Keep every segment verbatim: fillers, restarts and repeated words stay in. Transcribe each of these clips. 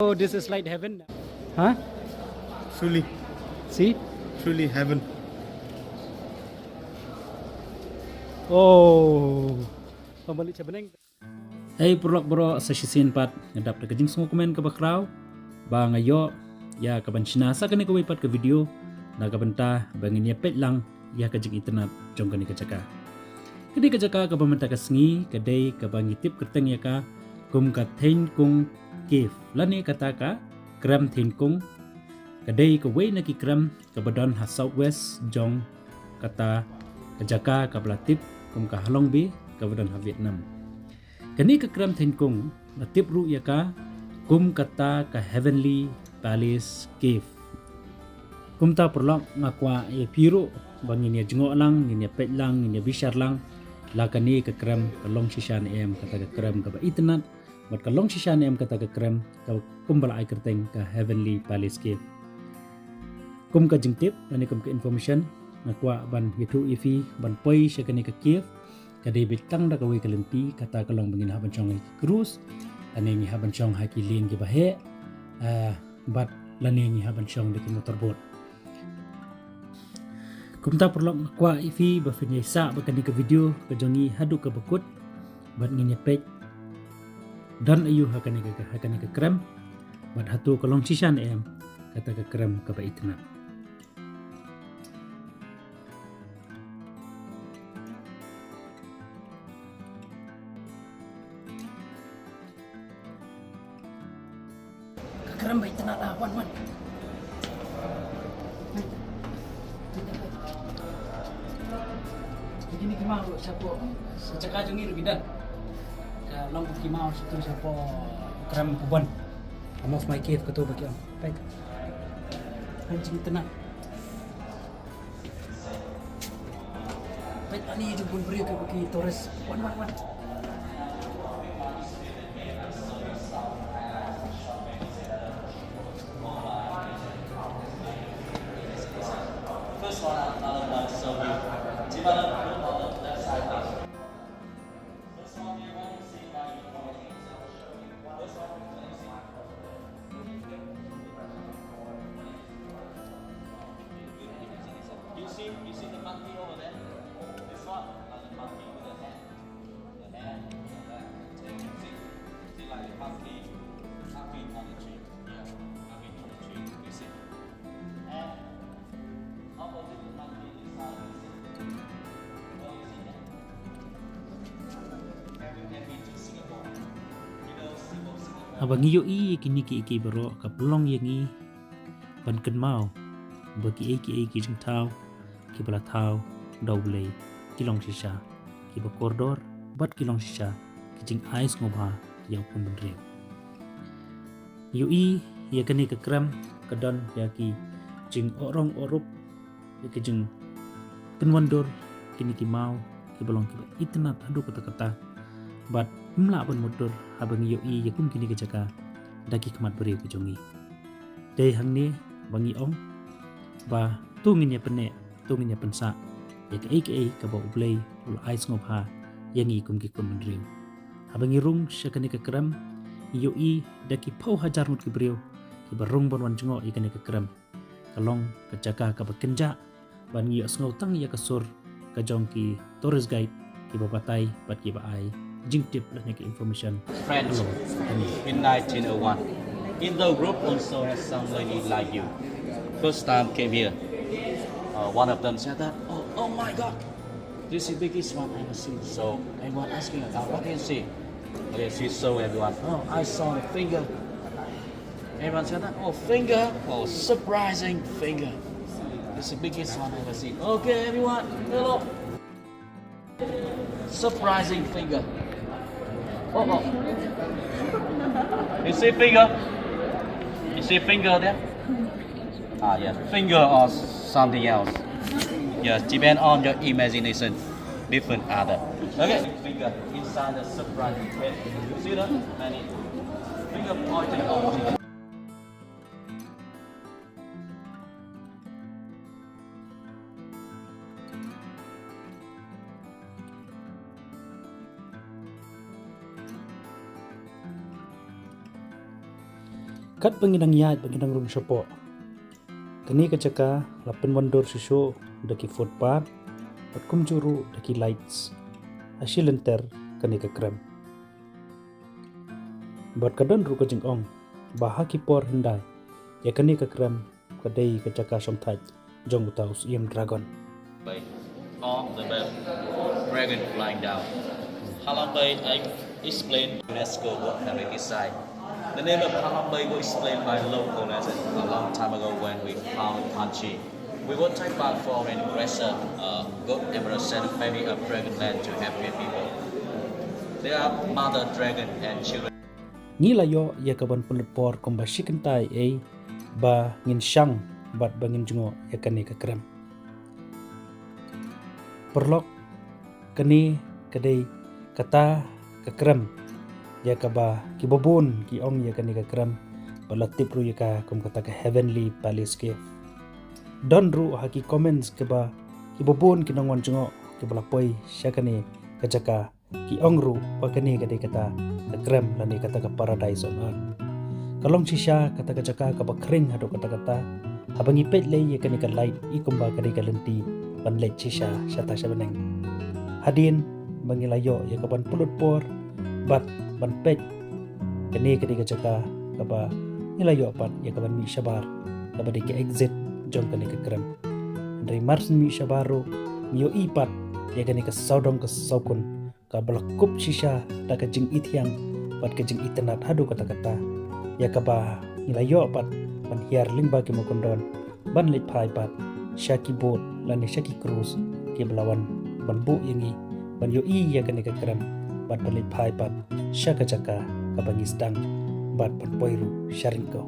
Oh, this is like heaven. Huh? Truly. See? Truly heaven. Oh. Pambalik cha beneng. Hei paralok baroh, sa shisien pat nga dap da ka jingsngewkmen kaba khraw ba nga ïoh ïa ka ban shna sa kane kawei pat ka video na ka bynta ba ngin ïa peit lang ïa ka jingitynnad jong kane ka jaka. Kane ka jaka kaba mynta ka sngi ka dei kaba ngi tip kyrteng ïa ka kum ka Theiñkung Cave lane kata ka krem Theiñkung. Ka dei kawei na ki krem kaba don ha southwest jong kata ka jaka kaba la tip kum ka Halong Bay kaba don ha Vietnam. Kane ka krem Theiñkung la tip ruh ïa ka kum kata ka Heavenly Palace Cave. Kumta paralok, nga kwah ïa phi ruh ba ngin ïa jngoh lang, ngin ïa peit lang, ngin ïa bishar lang la kane ka krem ka long shisha ne em kata ka krem kaba itynnad, bad ka long shisha ne em kata ka krem ka kumba la ai kyrteng ka Heavenly Palace Cave. Kum ka jingtip lane kum ka information, nga kwah ban ïathuh ïa phi ban poi sha kane ka cave ka dei beit tang da kawei ka lynti, kata ka long ba ngin hap ban shong ha ki cruise lane ngi hap ban shong ha ki lieng kiba heh, ah, bad lane ngi hap ban shong da ki motorboat. Kumta paralok, nga kwah ïa phi ba phin ïa sah ba kane ka video ka jong ngi haduh kaba kut bad ngin ïa peit don aïu ha kane ka, ha kane ka krem, bad hato ka long shisha ne em kata ka krem kaba itynnad. Ka krem ba itynnad, ah, wan, wan. Kine ki maw shapoh, sa jaka jong ngi ruh ki don. Ka long ki maw shapoh, shapoh krem Kubon. Amos my cave kato ba ki ong. Peit. Peit jingtynnad. Peit ani jingpun briew ki, ki tourist. Wan, wan, wan. First one out, out of that, so you, you might have put on the left side first. First one, you want to see my, this one, you see my, you see, you see the monkey over there? This one, uh, the monkey with the hand. The hand, the hand, the tail. See? See, like the monkey, monkey on the tree. Yeah, monkey on the tree. You see? And opposite the monkey is, uh, you see? What do you see there? Have you ever been to Singapore? You know Singapore, Singapore? Haba ngi ïohi ïa kine kiei kiei baroh ka pynlong ïa ngi ban kynmaw ba kiei kiei ki jingthaw kiba la thaw da U Blei ki long shisha kiba kordor bad ki long shisha ki jingai sngewbha ïa u khun bynriew. Ïohi ïa kane ka krem ka don ïa ki jingohrong ohrup, ïa ki jingpynwandur, kine ki maw kiba long kiba itynnad haduh katta katta. Bad ym lah ban mutdur haba ngi ïohi ïa kum kine ki jaka da ki khmat briew ki jong ngi. Dei hangne ba ngi ong ba to ngin ïa pynneh, to ngin ïa pynsah ïa kaei kaei kaba U Blei u la ai sngewbha ïa ngi kum ki khun bynriew. Haba ngi rung sha kane ka krem, ngi ïohi da ki phew hajar ngut ki briew kiba rung ban wan jngoh ïa kane ka krem. Ka long ka jaka kaba kynjah ban ngi ïohsngew tang ïa ka sur ka jong ki tourist guide kiba batai bad kiba ai jingtip lane ka information. Friends, in nineteen oh one, Indo group also has some lady like you. First time came here, uh, one of them said that, "Oh, oh my God, this is the biggest one I ever seen." So everyone asking her, "Uh, what can you see?" Okay, she show everyone, "Oh, I saw a finger." Everyone said that, "Oh, finger, oh, surprising finger. It's the biggest one I ever seen." Okay, everyone, hello. Surprising finger. Oh, oh. You see finger? You see finger there? Ah, yeah. Finger or something else. Yes, depend on your imagination. Different other. Okay. Finger inside the surprising head. You see that? Many finger pointing out. Katba ngi dang ïaid ba ngi dang rung shapoh, kane ka jaka la pynwandur shuh shuh da ki footpath bad kumjuh ruh da ki lights ha shi lynter kane ka krem. Bad ka don ruh ka jingong ba ha ki por hyndai ïa kane ka krem ka dei ka jaka shongthait jong uta u Siem Dragon. By on the map, dragon flying down. Halong Bay, I explain UNESCO got heritage site. The name of Halong Bay got explained by local as a long time ago when we found Panji. We will take back foreign aggressor, uh, got Emerald Sand Family of Dragon Land to help your people. They are mother dragon and children. Ngi la ïoh ïa ka ban pynlut por kumba shi kynta ei ba ngin shang bad ba ngin jngoh ïa kane ka krem. Paralok, kane ka dei kata ka krem ïa kaba ki babun ki ong ïa kane ka krem ba la tip ruh ïa ka kum kata ka heavenly palace cave. Don ruh ha ki comments kaba ki babun ki nongwan jngoh kiba la poi sha kane ka jaka ki ong ruh ba kane ka dei kata ka krem lane kata ka paradise on earth. Ka long shisha kata ka jaka kaba khring haduh katta katta. Haba ngi peit lei ïa kane ka light i kumba ka dei ka lynti ban leit shisha shata sha bneng. Hadien ba ngi la ïoh ïa ka ban pynlut por bad ban peit, kane ka dei ka jaka kaba ngi la ïoh pat ïa ka ban mih shabar kaba dei ka exit jong kane ka krem. Hynrei mar shu mih shabar ruh ngi ïohi pat ïa kane ka sawdong ka sawkun kaba la kup shisha da ka jingithiang bad ka jingitynnad haduh katta katta, ïa kaba ngi la ïoh pat ban hiar lyngba ki mawkyndon ban leit phai pat sha ki boat lane sha ki cruise kiba la wan ban buh ïa ngi ban ïohi ïa kane ka krem bad ban leit phai pat sha ka jaka kaba ngi sdang bad ban poi ruh sha ryngkew.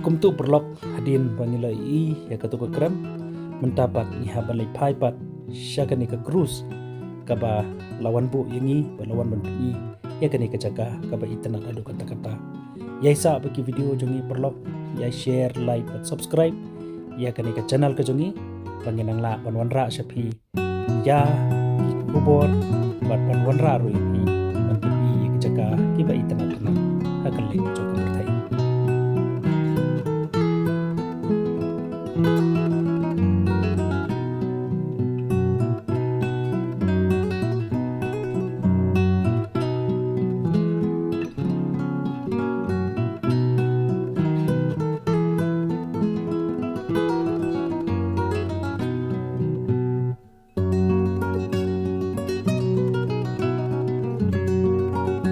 Kumta paralok, hadien ba ngi la ïohi ïa katu ka krem, mynta pat ngi hap ban leit phai pat sha kane ka cruise kaba la wan buh ïa ngi, ba la wan ban pyni ïa kane ka jaka kaba itynnad haduh katta katta. Ïa sah ba ki video jong ngi paralok, ïa share, like bad subscribe ïa kane ka channel ka jong ngi ba ngin nang lah ban wanrah sha phi ïa ki khubor bad ban wanrah ruh ïa phi ban tip ïa ki jaka kiba itynnad itynnad ha kylleng jong